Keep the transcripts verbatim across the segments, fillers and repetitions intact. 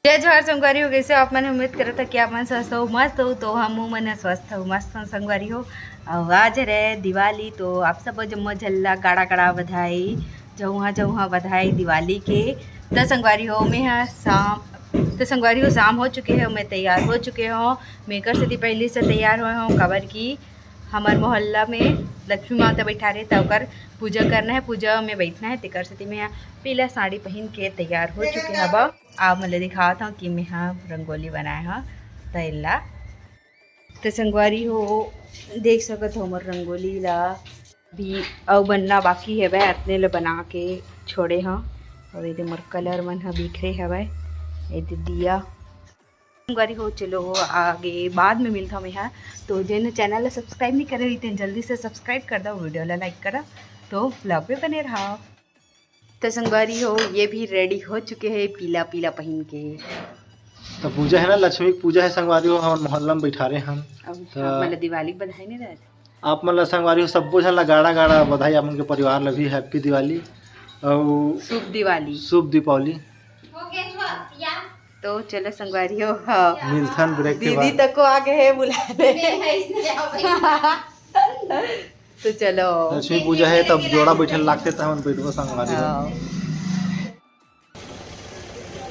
जय जोहार संगवारी हो, कइसे हो आप मन? उम्मीद करत हव कि आप मन स्वस्थ हो, मस्त हो। तो हमू मन स्वस्थ हो, मस्त हो संगवारी हो। अउ आज हरे दिवाली, तो आप सब जम्मो झन ला गाड़ा गाड़ा बधाई, जउहा जउहा बधाई दिवाली के। त संगवारी हो, मैं ह शाम, त संगवारी हो, शाम हो चुके हे, मैं तैयार हो चुके हों। मैं एकर सेती पहिली से तैयार होए हों, काबर कि हमर मोहल्ला में लक्ष्मी माता बैठा रहे, त ओकर पूजा करना हे, पूजा में बैठना हे, तेकर सेती मैं ह पीला साड़ी पहिन के तैयार हो चुके हवं। आप मन ल दिखावत हव कि मैं ह रंगोली बनाए हव, त एला। त संगवारी हो, देख सकत हो हमर रंगोली ला, भी अउ बनना बाकी हवय, अतने ल बना के छोड़े हव। अउ एदे मोर कलर मन ह बिखरे हवय, एदे दिया। संगवारी हो, चलो आगे बाद में मिलथव मैं ह। तो जेन चैनल ला सब्सक्राइब नहीं करे रही, तेन जल्दी से सब्सक्राइब कर दव, वीडियो ला लाइक करा, तो व्लॉग में बने रहा। तो संगवारी हो, ये भी रेडी हो चुके हे पीला पीला पहिन के। तो पूजा हे ना, लक्ष्मी के पूजा हे संगवारी हो, हमर मोहल्ला में बैठारे हन। अब त आप मन ला दिवाली के बधाई नहीं देत? आप मन ला संगवारी हो, सब्बो झन ला गाड़ा गाड़ा बधाई, आप मन के परिवार ला भी हैप्पी दिवाली अउ शुभ दिवाली। शुभ दीपावली। तो चलो संगवारी हो, हाँ। मिलथन ब्रेक के दीदी बाद। तको आगे हे बुलाने। तो चलो। लक्ष्मी पूजा हे, तब जोड़ा बैठे लागथे, त हमन बैठबो संगवारी हो। हाँ।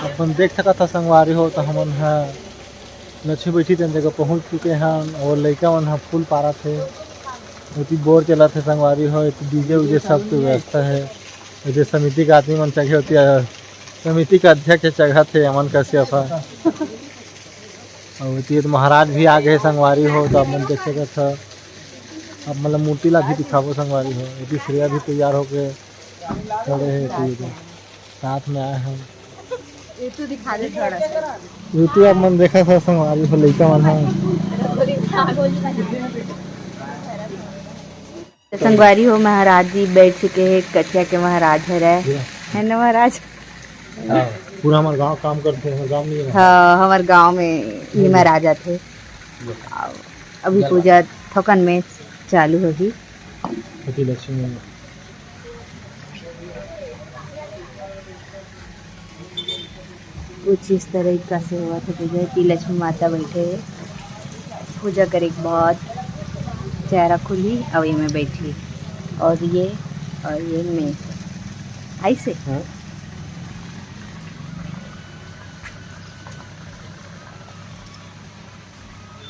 अपन देख सकत ह संगवारी हो, त हमन ह लक्ष्मी बैठी तेन जगह पहुंच चुके हन अउ लइका मन ह फूल पारत हे। ओती बोर चलत हे संगवारी हो, एती डीजे उजे सब के व्यवस्था हे। एती समिति के आदमी मन चघे होती, अ, समिति के अध्यक्ष चघत हे अमन कश्यप ह। अउ एती तो महाराज भी आ गए संगवारी हो, तो आप मन देख सकत ह। आप मन ला मूर्ति ला भी दिखाबो संगवारी हो। एती श्रेया भी तैयार होके खड़े हे, एती साथ में आए हैं। ये तू दिखा दे थोड़ा। YouTube आप मन देखत हो संगवारी हो, लइका मन ह। संगवारी हो, महाराज जी बैठ चुके हैं, कठिया के महाराज हरे, है ना महाराज? हाँ, पूरा हमार गांव काम करते हैं, हमार गांव में ही है। हाँ, हमार गांव में ही महाराज आथे। अभी पूजा थोकन में चालू होही। सती लक्ष्मी। कुछ इस तरीका से होवत हे पूजा। एती लक्ष्मी माता बैठे हे, पूजा करे के बाद चेहरा खुलही अउ ये में बैठही, और ये, और ये में ऐसे। हाँ।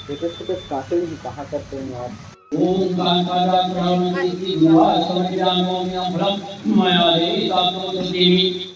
छोटे छोटे काटे भी कहाँ करते हैं यार। ओम कांतारा प्रणव की दुआ समझ जानो में अभ्रम माया रे ताको तो देवी।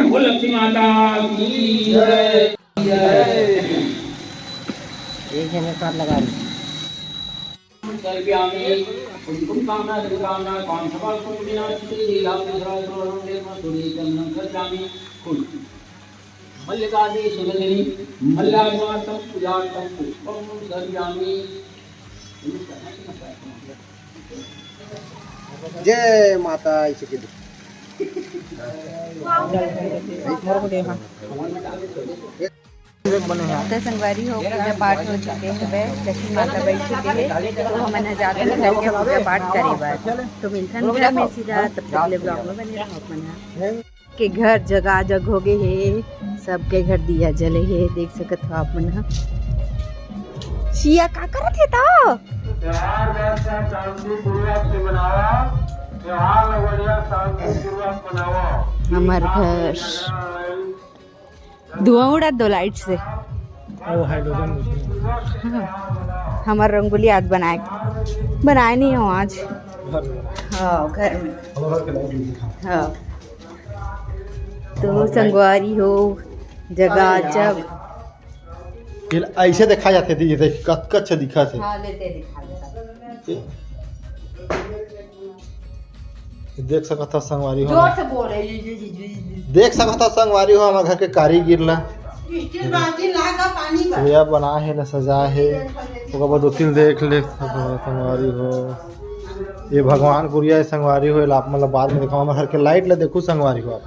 बोल लक्ष्मी माता की जय। एक जने साथ लगा ली। सर्व्यामि। कुंकुम कामना, धन कामना, कौन सफल कुंभिना, चित्ते लाभ दूसरा द्रोणम, निर्मल सूर्य चंदन सर्व्यामि। कुल। मल्लिकादि सुगंधिनी, मल्यार्घ्यमार्थम पूजार्थम पुष्पम सर्व्यामि। जय माता, ऐसे के दे। तो संगवारी हो, पूजा पाठ हो चुके हवे, लक्ष्मी माता बैठ चुके हे, तो हमन ह जाथन घर के पूजा पाठ करे बर। तो मिलथन घर में सीधा, तब तक ले ब्लॉग में बने रहो आप मन ह। के घर जगाजग हो गए हे, सबके घर दिया जले हे, देख सकत हो आप मन ह। सिया का करत हे त? त्योहार व्यवस्था शांतिपूर्वक से मनावा, त्योहार ला बढ़िया शांतिपूर्वक मनावा। हमर घर धुआं उड़त दो लाइट से। ओ, हाइड्रोजन बुझी। हमर रंगोली आज बनाए, बनाए नहीं हो आज। घर में। हाँ, घर में। हमर घर के लाइट नहीं दिखा। हाँ। तो संगवारी हो, जगह अरे यार। जब ये ऐसे देखा जाते थे, ये देख, कत-, कत से दिखा थे। हाँ, लेते दिखा देता। ये देख सकत हो संगवारी हो। जोर से बोल रहे, जी, जी, जी, जी, जी। देख सकत हो संगवारी हो, हमर घर के कारीगिर ला। स्टील बाल्टी ला का पानी बा। भैया बना हे ना, सजा हे। ओकर बाद दो तीन देख ले संगवारी हो। ये भगवान कुरिया हे संगवारी हो, एला आप मन ला बाद में दिखाओ। हमर घर के लाइट ला देखो संगवारी हो आप।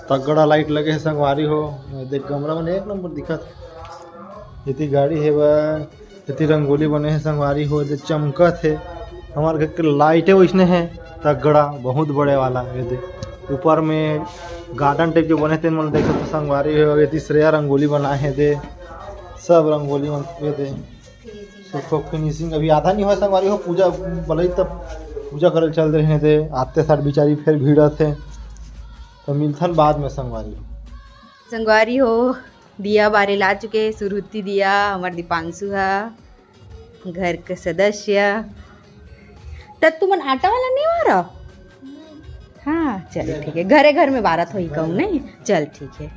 तगड़ा लाइट लगे हे संगवारी हो। देख गमला मन एक नंबर दिखत हे। एती गाड़ी हे बा। एती रंगोली बने हे संगवारी हो, जे चमकत हे। हमर घर के लाइटे वइसने हे, तगड़ा, बहुत बड़े वाला। ये दे, ऊपर में गार्डन टाइप जो बने हे, तेन मन देख सकथो संगवारी हो। एती श्रेया रंगोली बनाए हे दे, सब रंगोली मन ये दे। तो, तो फिनिशिंग अभी आधा नहीं हुआ संगवारी हो, पूजा बलई तब पूजा करे चल रहे हे दे, आते साथ बिचारी फिर भीड़त हे, तो मिलथन बाद में संगवारी हो। संगवारी हो, दिया बारे ला चुके, सुरुति दिया, हमर दीपांशु हा, घर के सदस्य। त तुमन आटा वाला नहीं मारा? हाँ, चल ठीक है, घरे घर में बारत होई कहूँ नहीं, चल ठीक है।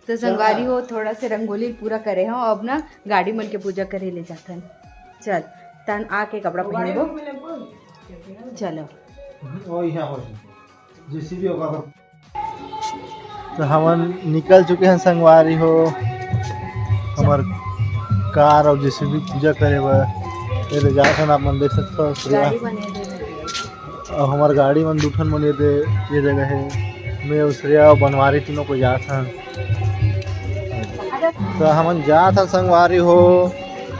तो संगवारी हो, थोड़ा से रंगोली पूरा करे हो, अब ना गाड़ी मन के पूजा करे ले जाथन। चल, तन आके कपड़ा पहनबो। चलो। ओ, यहाँ हो। जेसीबी होगा। तो हमन निकल चुके हैं संगवारी हो, हमर कार और जेसीबी पूजा करे बर। ये ले जात हन, आप मन देख सकते हो श्रेया। गाड़ी बने दे। और हमर गाड़ी मन दू ठन मन ये दे, ये जगह है, मैं और श्रेया और बनवारी तीनों को जात हन। तो हमन जात हन संगवारी हो।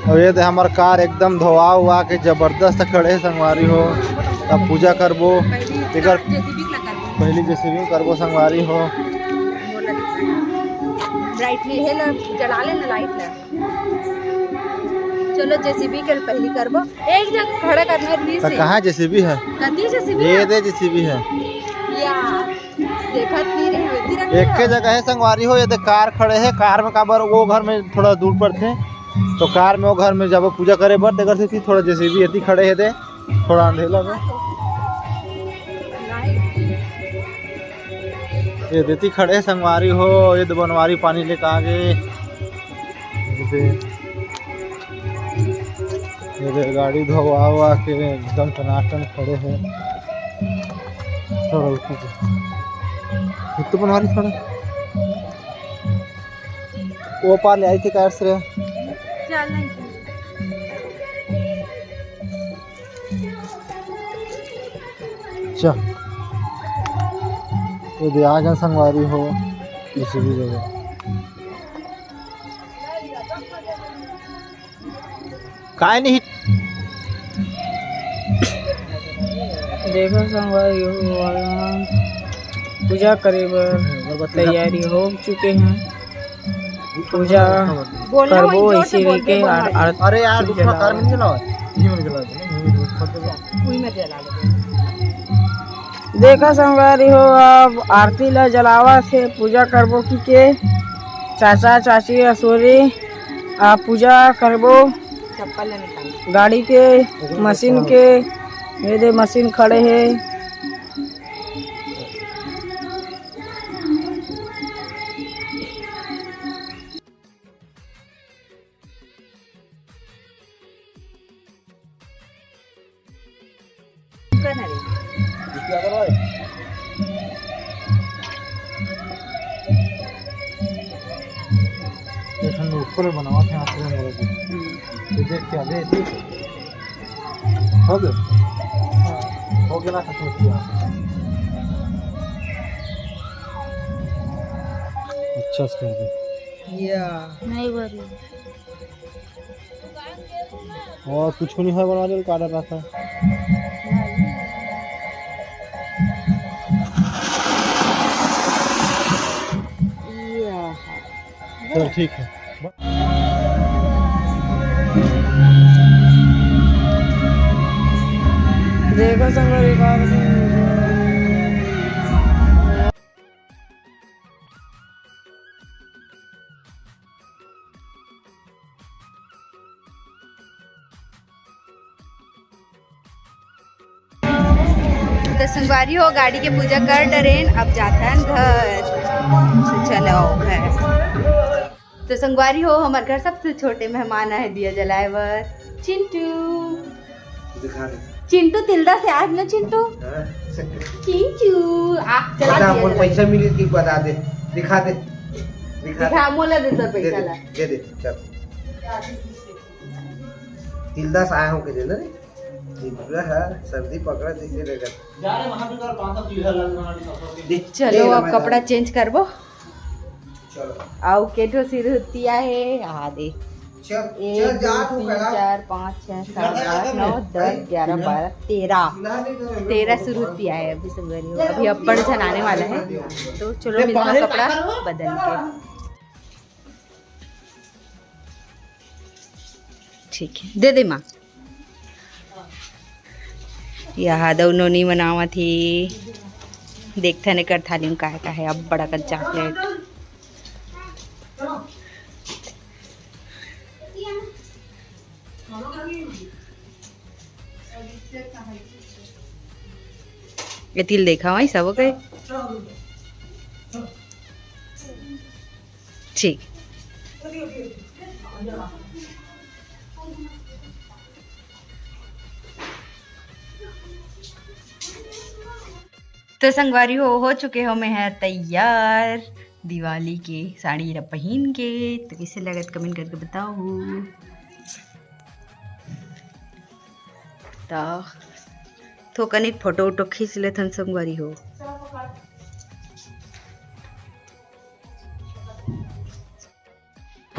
और ये दे हमर कार एकदम धोआ हुआ के जबरदस्त खड़े हे संगवारी हो। अब पूजा करबो, एकर पहली जेसीबी करबो संगवारी हो। लाइट नहीं है ना, जला लेना लाइट ना। चलो जेसीबी के पहली करबो, एक जगह खड़ा करना है। तो कहाँ जेसीबी है? कती जेसीबी ये है? दे जेसीबी है। या। देखत नहीं रहे, एती रखे एक के हो। जगह है संगवारी हो, ये दे कार खड़े है, कार में काबर वो घर में थोड़ा दूर पड़थे, तो कार में वो घर में जाबो पूजा करे बर, तेकर से थोड़ा जेसीबी एती खड़े है दे, थोड़ा अंधेला में। ये देती खड़े है संगवारी हो, ये दे बनवारी पानी लेके आ गए। ये दे, ये दे गाड़ी धोवा हुआ के एकदम टनाटन खड़े है। थोड़ा रुको। ये तो बनवारी थोड़ा। वो पार ले आई थी कार से। चल नहीं। चल। ये दे आ गए संगवारी हो, किसी भी जगह। काय नहीं। देखो संगवारी हो, पूजा करे बर तैयारी हो चुके हैं। पूजा बोलना करबो वही जोर से इसी बोल के के बोलना। आर-, आर-, अरे यार, दूसरा कार में नहीं चलाओ। यही में चला दे। वही में चला दे। देखा संगवारी हो, अब आरती ला जलावा से पूजा करबो की के चाचा चाची असोरी आ पूजा करबो। चप्पल ला निकाल। गाड़ी के मशीन के ये दे मशीन खड़े है। करना रे। ये ठंड ऊपर बनावा थे, हाथ में बोला थे। हम्म। तो देख के अबे, ठीक है। हो गया? हो गया ना, खत्म किया। अच्छा से कर दे। या। नहीं बनी। और कुछ नहीं है, बना दे, काटा रहा था। चल, ठीक है। देखो संगवारी हो, तो संगवारी हो, गाड़ी के पूजा कर डरेन, अब जाथन घर। चलो घर। तो संगवारी हो, हमर घर सबसे छोटे मेहमान आए दिया जलाए बर, चिंटू। दिखा दे। चिंटू तिलदा से आज ना चिंटू। हाँ। चिंचू, आ, चला बता, दिया मोर जरा। पैसा मिली कि बता दे, दिखा दे, दिखा दे। दिखा, मोला दे तो दे पैसा दे, ला। दे दे, चल। तिलदा से आए हो के दे ना रे। तिलदा है, सर्दी पकड़ा जैसे रहेगा। जा रे महावीर और पाँच सौ तिलदा लग रहा है, दे, चलो, दे, अब मैं कपड़ा change करबो। चलो। अउ के ठो सिरहुतिया हे, आ दे। चल, एक, चल, जा दो, तू तीन, फैला। चार, पाँच, छः, सात, आठ, नौ, दस, ग्यारह, बारह, तेरह। तेरह सिरहुतिया हे अभी संगवारी हो। अभी अब्बड़ झन आने वाला हे, तो चलो मिलते हैं कपड़ा बदल के। ठीक हे, दे दे माँ। यहाँ दऊ नोनी मनावत हे। देखथन एकर थाली में काय काय हे, अब्बड़ अकन chocolate। ये तिल देखा वही सब के। ठीक। तो संगवारी हो, हो चुके हो मैं है तैयार दिवाली के साड़ी ला पहिन के। तो कैसे लगत comment करके बताओ। तो थोकन एक photo उटो खींच लेथन संगवारी हो।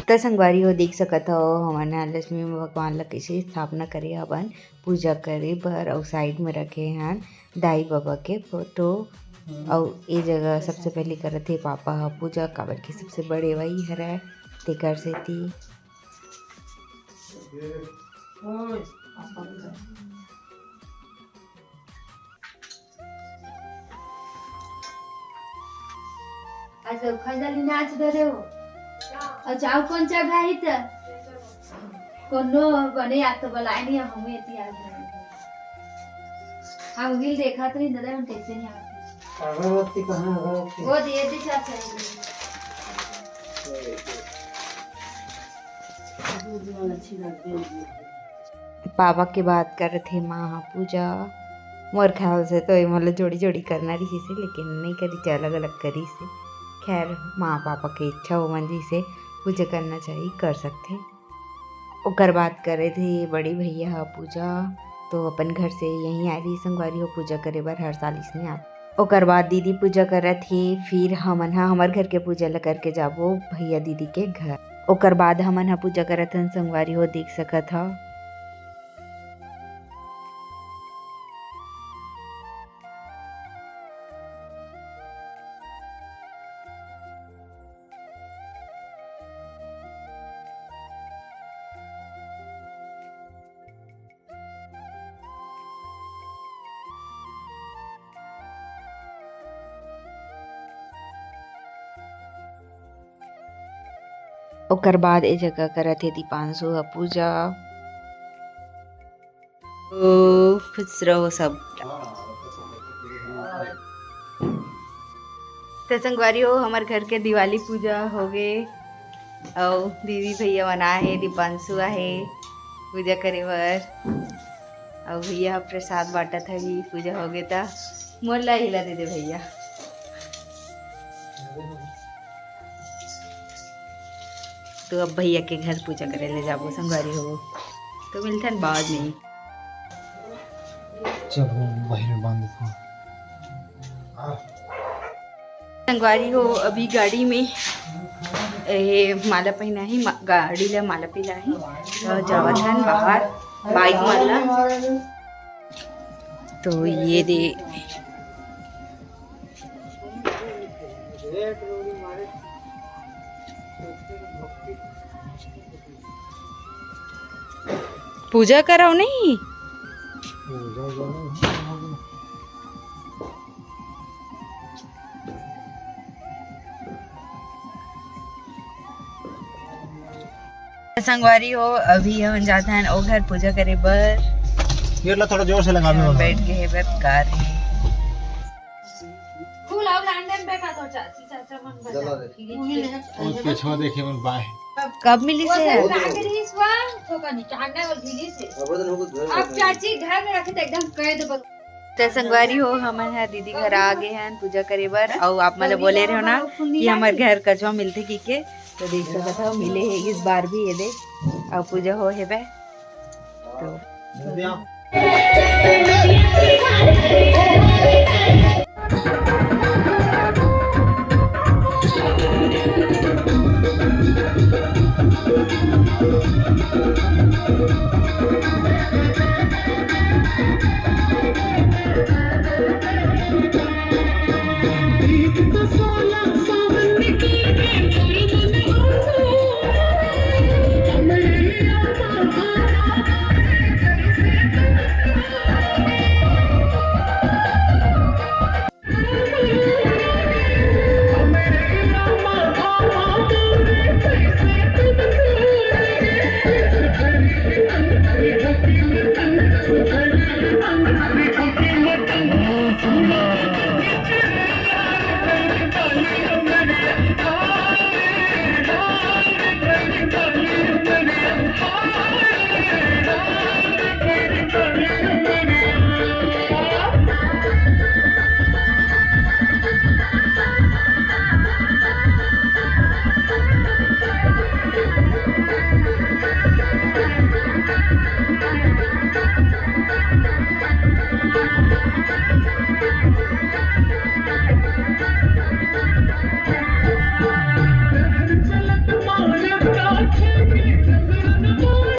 त संगवारी हो, देख सकत हव, हमन ह लक्ष्मी भगवान ल कइसे स्थापना करे हवन, पूजा करे बर, अउ side में रखे हन दाई बाबा के photo। अउ ए जगह सबसे पहले करत हे पापा ह पूजा, काबर के सबसे बड़े वही हरय, तेकर सेती। आज खजली नाच डरे हो। अच्छा, अउ कौन चढ़ा है त? कोनो बने याद तो बलाए नहीं, हम ये याद नहीं। हम रील देखा तो नहीं दादा, हम कैसे नहीं आते। अगरबत्ती कहाँ है, अगरबत्ती? वो दे दे चाचा। पापा के बात करत हे माँ ह पूजा। मोर ख्याल से तो एमन ल जोड़ी जोड़ी करना रहिस हे, लेकिन नइ करिस हे, अलग अलग करिस हे। खैर, माँ पापा के इच्छा ओमन जइसे पूजा करना चाही, कर सकथे। ओकर बाद करे थे बड़े भैया ह पूजा, तो अपन घर से यहीं आए रही संगवारी हो पूजा करे बर, हर साल इसने आथे। ओकर बाद दीदी पूजा करत हे, फिर हमन ह हमर घर के पूजा ल करके जाबो भैया दीदी के घर। ओकर बाद हमन ह पूजा करत हन संगवारी हो, देख सकत ह। ओकर बाद ए जगह करत हे दीपांशु ह पूजा। ओ, खुश रहो सब। त संगवारी हो, हमर घर के दिवाली पूजा हो गे, अउ दीदी भैया मन आए हे, दीपांशु आहे पूजा करे बर, अउ भैया ह प्रसाद बांटत हवे, पूजा हो गे त मोर ला हिला दे दे भैया। तो अब भैया के घर पूजा करे ले जाबो संगवारी हो, तो मिलथन बाद में। चलो, बाहर में बांध देता हूँ। संगवारी हो, अभी गाड़ी में ए, माला पहना है, मा-, गाड़ी ला माला पहना है, तो जावत हन बाहर बाइक मन ला। तो ये दे पूजा करव नहीं। संगवारी हो, अभी हमन जात हन ओ घर पूजा करे बर। ये ला थोड़ा जोर से लगा दो। बैठ गए हे बर कार हे। फूल अउ लाने में बैठा तो चाची चाचा मन बजा। और पीछवा देखे मन बाय। कब मिली से? अब चाची घर में रखे तो एकदम कैद बन। तो संगवारी हो, हमन ह दीदी घर आ गे हन पूजा करे बर, अउ आप मन ल बोले रहो ना कि हमर घर कछवा मिलथे की के, तो देख सकत हो मिले हे इस बार भी, ये दे, अउ पूजा हो हेबे। तो